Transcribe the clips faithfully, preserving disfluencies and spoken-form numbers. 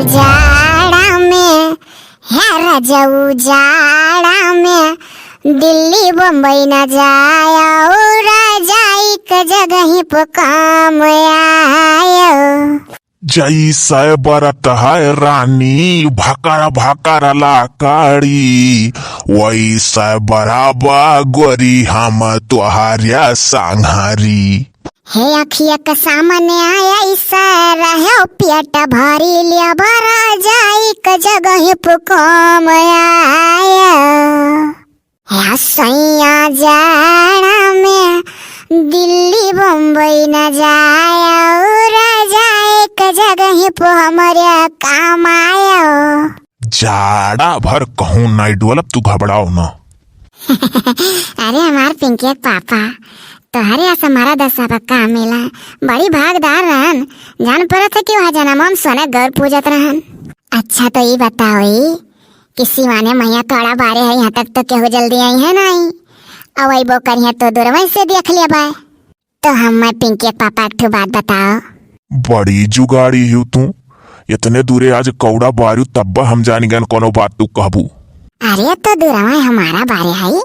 जाड़ा में, हे रजऊ, जाड़ा में दिल्ली बम्बई न जाया, और जाई के जगह पे काम आयो। जैसे बरत है रानी भकर भकर लाकड़ी, वैसे बराबर गोरी हम तोहरे संघरी। हे अखिया के सामने आया इशारा, हे पेट भरी ले बरा जाई के जगह पे काम आया। हे सैया जाड़ा में दिल्ली बम्बई न जाया, और जाए के जगह पे हमरे काम आयो। जाड़ा भर कहूँ नाई डोलब, तू घबराओ ना। अरे हमार पिंकी के पापा, तोहरे अस मरद सब का मिला, बड़ी भागदार रहन। जान परत है कि वह जनम हम सोने गौर पूजत रहन। अच्छा तो ई बताओ ई कि सिवाने मैया कड़ा बारे है, यहाँ तक तो केहू जल्दी आई है नहीं। अब अइबो करिहे तो दूरवै से देख लेबै। तो हम मैं पिंकी के पापा एक ठो बात बताओ। बड़ी जुगाड़ी हिउ तू, इतने दूरे आज कौड़ा बारू तब हम जान गन कोनो बात तू कहबू। अरे तो दूरवै हमारा बारे है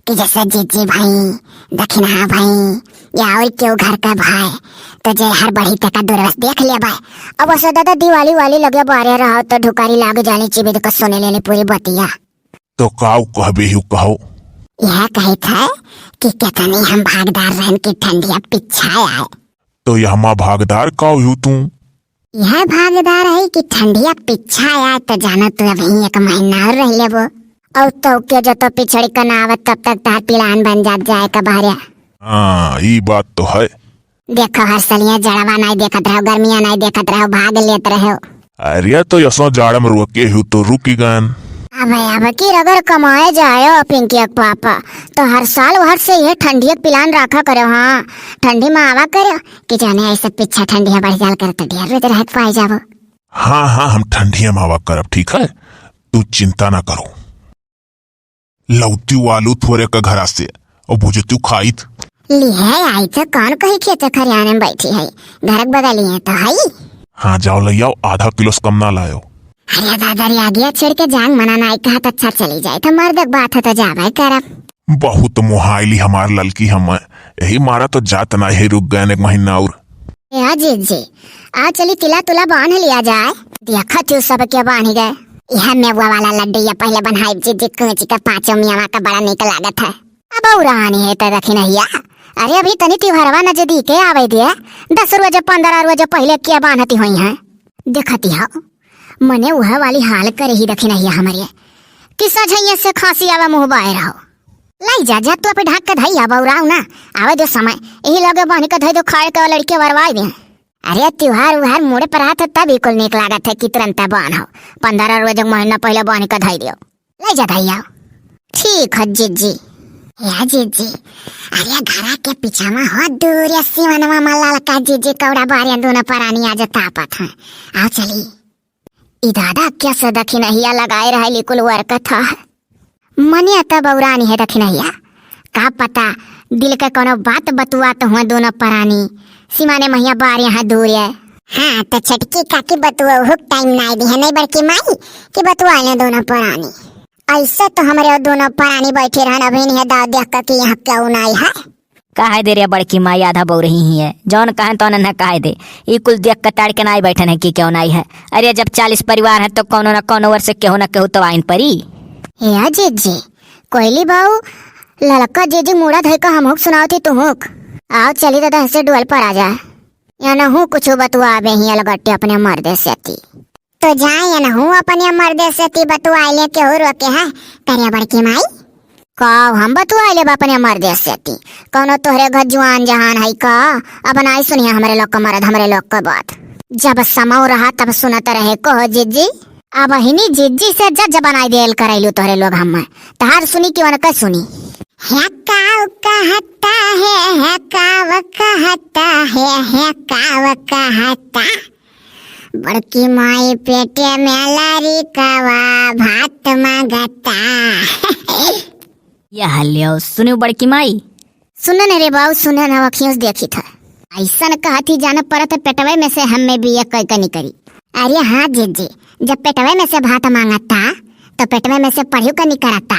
कि जैसे जीजी भाई, दखिनहा भाई, या और केहू घर का भाई, तो जे हर बढ़ी तक दूरवै से देख लेबै। अब वैसे दादा दिवाली वाली लगे बारे रहो तो ढुकारी लाग जानी चिबिद का सुने लेने पूरी बतिया। तो काऊ कहबे हिउ कहो? यह कहित है कि कितनी हम भागदार रहन की ठंडिया पिछा आए। तो यहमा भागदार काऊ हिउ तू? यह भागदार है कि ठंडिया पिछा आए तो जानो तू अभी एक महीना और रह लेबो। और तो के जो तो पिछड़ी का ना आवत तब तक तार पिलान बन जात जाए का बाहर। हाँ, ई बात तो है। देखो हर सलिया जड़वा नाई देखत रहो, गर्मिया नाई देखत रहो, भाग लेत रहो। अरे तो यसो जाड़ में रुके हूँ तो रुकी गन। अबे अब की रगर कमाए जायो पिंकी के पापा, तो हर साल हर से ये ठंडी के पिलान रखा करो। हाँ, ठंडी में आवा करो कि जाने ऐसे पीछा ठंडिया बढ़ जाल कर तो ढेर रोज रह के पाए जाबो। हाँ हाँ, हम ठंडिया में आवा करब, ठीक है, तू चिंता ना करो। लौती वालू थोरे का घरा से, और भुजतू खाइत। लिहे आई तो कौन कही खेत खरियाने में बैठी है, घर के बगल ही है तो है। हाँ, जाओ ले आओ, आधा किलो से कम ना लायो। अरे दादा रे, आगिया छेड़ के जांग मना नाई कहा तो अच्छा चली जाए, तो मर्द के बात है तो जावे करब। बहुत मोहाइली हमार ललकी हम, यही मारा तो जात ना है, रुक गए एक महीना और। ए, आ जीजी, आ चली तिला तुला बांध लिया जाए। देखा तू सब के बांध गए। यह मेवा वाला लड्डू ये पहले बनाई जीजी, कूच के पाँचों मियावा का बड़ा नीक लागत है। अब और आनी है तो रखी नहीं है। अरे अभी तनी त्योहारवा नजदीके आवे दिए, दस रोज पन्द्रह रोज पहले के बांधती हुई हैं। देखती हो, मने वह वाली हाल करे ही रखी नहीं है हमारे। कि सझैया से खांसी आवा मुँह बाए रहो। लाई जा, जा तू अपे ढाक के धई आ बौराव ना, आवे दे समय, यही लगे बांध के धई दो, खाए के लड़के वरवाई दे। अरे त्योहार उहार मुड़े पर आत है तब ही कुल नीक लागत है कि तुरंत बांध हो, पन्द्रह रोज एक महीना पहले बांध के धई दियो। लाई जा धई आओ। ठीक है जीजी। या जीजी, अरे घरा के पीछा में हो दूर या सिवनवा में ललका जीजी कौड़ा बारिया दोनों परानी आज तापत हैं। आओ चली। ई दादा कैसे दखिनहिया लगाए रहे लिकुल वर्क था। मनिया त बौरानी है दखिनहिया। का पता दिल के कोनो बात बतुआत हुए दोनों परानी। सिमाने महिया बार यहाँ दूर है। हाँ, तो छोटकी काकी बतुआ हुक टाइम नाई दी है, नहीं बड़की माई कि बतुआ ले दोनों परानी। ऐसे तो हमरे वो दोनों परानी बैठे रहन, अभी नहीं है दाव देख के कि यहाँ क्यों नाई है। कहे दे रे बड़की माई, आधा बौरही ही है, जौन कहन तौन न कहे दे। ई कुल देख के ताड़ के नाई बैठन है कि क्यों नाई है। अरे जब चालीस परिवार है तो कौनो न कौनो ओर से केहू न केहू तो आइन परी। हे जीजी, कोयली बाऊ, ललका जीजी मुड़ा धई का हमहुक सुनावती तुहुक। आओ चली दादा हंसे डुअल पर आ जा। या न हूँ कुछ बतुआ आबे ही अलगट्टे अपने मर्दे से ती। तो जाए न हूँ अपने मर्दे से ती बतुआइले केहू रोके है, करे बड़की माई। का हम बतुआइले बा अपने मर्दे से ती? कौनो तोहरे घर जुआन जहान है का? अब नाई सुनिए हमरे लोग का मर्द, हमरे लोग का बात। जब समौ रहा तब सुनत रहे, कहो जीजी। अब हिनी जीजी से जज बनाई देल करैलू तोहरे लोग हम। तहार सुनी कि उनका सुनी। है काव कहता है, है काव कहता है, है काव कहता। बड़की माई पेटे में लड़िकवा भात मांगता। यह लियो, सुनो बड़की माई। सुने न रे बाऊ, सुने न, अखियों से देखी था। ऐसन कहत ही जान परत है पेटवे में से हमें भी एक कई कनी करी। अरे हाँ जीजी, जब पेटवे में से भात मांगता, तो पेटवे में से पढ़ियो का निकरता।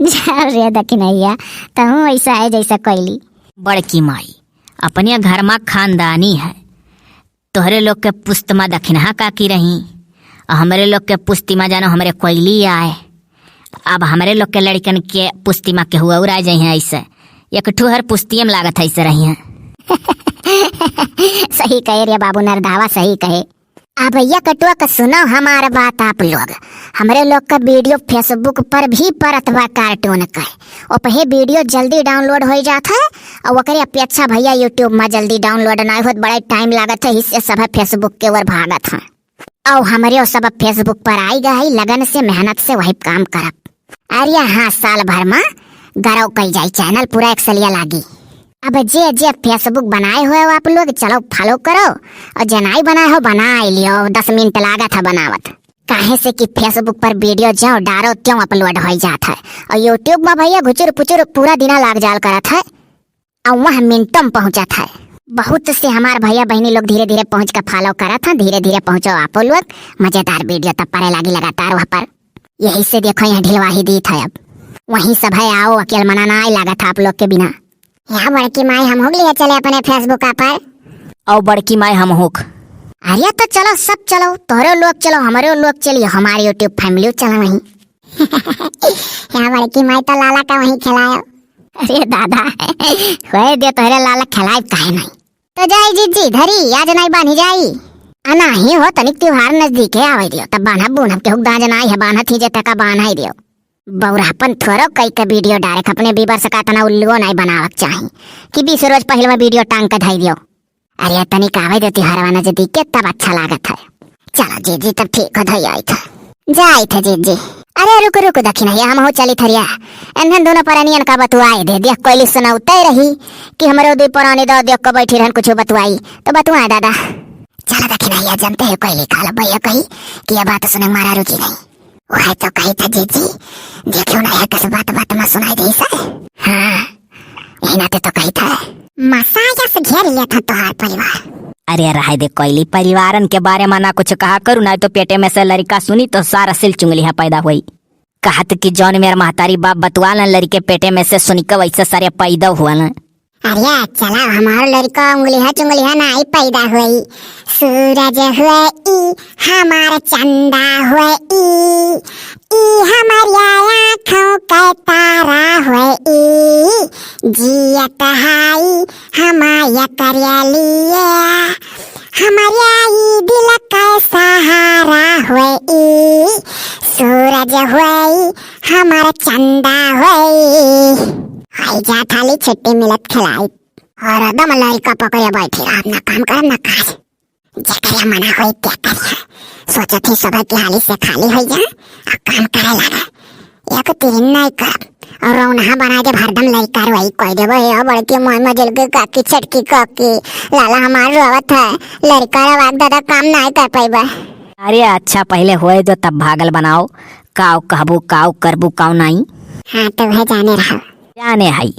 जाओ रे दखिनैया, तहूँ ऐसा है जैसा कोइली। बड़की माई, अपने घर मा खानदानी है। तोहरे लोग के पुस्तिमा दखिनहा काकी रही, और हमरे लोग के पुस्तिमा जानो हमरे कोइली आए। अब हमरे लोग के लड़कन के पुस्तिमा केहू और आ जइहें ऐसे। एक ठो हर पुस्तिये में लागत है ऐसे रही हैं। सही कहे रे बाबू नरदावा, सही कहे। अब ये कटुआ का सुनो हमार बात आप लोग। हमरे लोग का video Facebook पर भी परत बा cartoon का। ओपहे video जल्दी download होइ जात है, और ओकरे अपेक्षा भैया YouTube मा जल्दी download नाहीं होत, बड़ा time लागत है, इससे सब Facebook के ओर भागत हैं। और हमरे सब Facebook पर आई गए, लगन से, मेहनत से वही काम करब। अरे हाँ, साल भर मा गरौ कई जाई channel, पूरा एक सलिया लागी। अब जे जे Facebook बनाए हुए हो आप लोग, चलो follow करो, और जे नाई बनाए हो, बनाए लियो, दस मिनट लागत है बनावत। काहे से कि Facebook पर video ज्यों डारो त्यों upload होइ जात है, और YouTube मा भैया घुचुर पुचुर पूरा दिना लाग जाल करत है, और वह मिनटों में पहुँचत है। बहुत से हमार भैया बहनी लोग धीरे धीरे पहुँच के follow करत हैं, धीरे धीरे पहुँचो आपो लोग, मजेदार video तब पड़े लागी लगातार वह पर। यही से देखो यहाँ ढिलवाही दीत है, अब वहीं सब है, आओ, अकेल मना नाई लागत है आप लोग के बिना। यहाँ बड़की माई हम होग लिए चले अपने Facebook पर। और बड़की माई हम होक। अरे तो चलो, सब चलो, तोहरे लोग चलो, हमरे लोग चलिए, हमारे YouTube family चलो वहीं। यहाँ बड़की माई तो लाला का वहीं खिलायो। अरे दादा, होए दे तोहरे लाला खिलाए काहे नहीं। तो जाई जीजी, धरी, आज नाई बान्ही जाई। अना ही हो, तनिक त्योहार नजदीके आवे दियो, तब बान्हब बून्हब के हुक दाँज नाई है, बान्हत ही जे तका बान्ह ही दियो। बौरापन थोरो कई के video डारे, अपने viewers का इतना उल्लुओ नाई बनावक चाही कि बीस रोज पहले में video टांग के धई दियो। अरे तनिक आवे दे त्योहारवा नजदीके, तब अच्छा लागत है। चलो जीजी, तब ठीक हो, धई आई था, जाई था जीजी। अरे रुक रुक दखिनैया, हम हो चली थरिया। एन्हन दोनों परनियन का बतुआए दे दिया, कोइली सुनौते रही कि हमरे दो परानी दो देख के बैठी रहन, कुछ बतुआई तो बतुआए दादा। चलो दखिनैया, जानते हैं कोइली काल भैया कही कि ये बात सुने मारा रुचि नहीं। वह तो कही था जीजी, देखियो ना है कस बात बात में सुनाई दे से। हाँ, यही नाते तो कही था। मसाया से घेर लिया था तोहार परिवार। अरे रहे दे कोइली, परिवारन के बारे में ना कुछ कहा करू, ना तो पेटे में से लड़का सुनी तो सारा सिल चुंगलिया पैदा हुई। कहत कि जौन मेर महतारी बाप बतुआ लन, लड़के पेटे में से सुनी के वैसे सारे पैदा हुआ लन। अरे चला, हमार लड़का उंगलिया चुंगलिया नाई पैदा हुई। सूरज हुए ई, हमार चंदा हुए ई, ई हमार आँखों के तारा हुए ई, जियत हाई हमार करिया लिए, हमार ई दिल के सहारा हुए ई, सूरज हुए ई, हमार चंदा हुए ई। हाय जा थाली छुट्टी मिलत खिलाई। और एकदम लड़का पकड़े बैठे, आप ना काम करब ना काज। जेकरे मना होई ते करिया। सोचत ही सुबह के हाली से खाली होई जा, आ काम करे लगा। एक तीन नहीं करब, और रौनहा बना के हरदम लड़का रोई कोई देबो, हे बड़के मोय मजल के काकी, छटकी काकी, लाला हमार रोवत है, लड़का रोवा के दादा काम नहीं कर पाइबा। अरे अच्छा, पहले होए दो तब भागल बनाओ, काव कहबू, काव करबू, काव नहीं। हाँ तो वह जाने रहो। जाने हई।